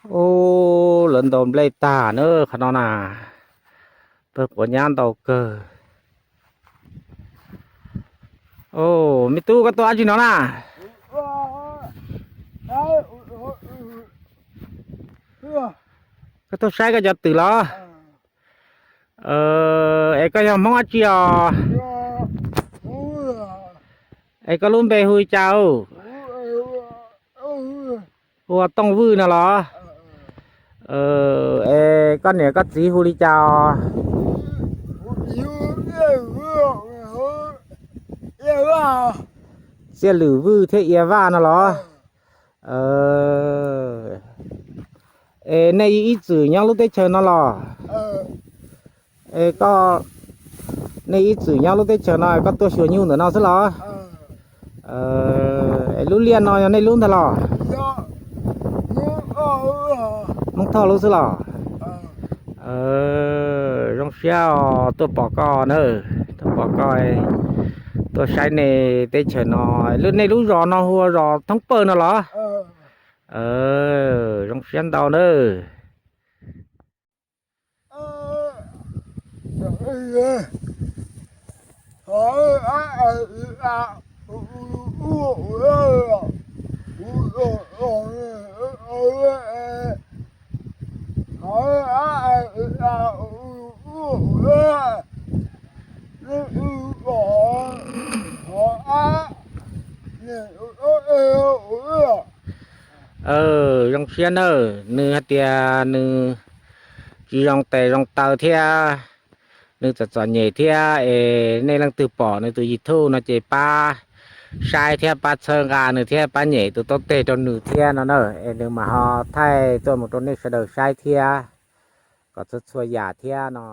Ub, lawv ntaus nplej tag na qhov no na. Pawg quav nyab ntau kawg. Ub, me tub, koj tuaj dab tsi no na? Koj tuaj saib koj cov twm los? Es koj yog Hmoob dab tsi os? Es koj lub npe hu li cas? Hu ua Tooj Vwj no los? Es koj niam koj txiv hu li cas os? Txiaj Lwm Vwj thiab Ia Vaj no los? Es nej ib txwm nyob lub teb chaws no los? Es koj, nej ib txwm nyob lub teb chaws no koj tuaj xyuas nyuj ntawm no xwb los? Es lub liaj no yog nej lub ntag los? Hmoob Thoj lub xwb los? Zoo siab os, tuaj pom koj na, tuaj pom koj, tuaj saib nej teb chaws no. Nej lub zos no hu ua zos Thoob Pawg no los? Zoo siab ntau nawb. Zoo siab nawb, nws hais tias nws tsis zoo tes zoo taw thiab, nws txom txom nyem thiab es nej leej twg pom nws tus YouTube no ces pab saib thiab pab txhawb nqa nws thiab pab nyem tus taub teg rau nws thiab no na, es nws mam ho thaij tuaj mus rau nej sawv daws saib thiab kom txhua txhua yam thiab no.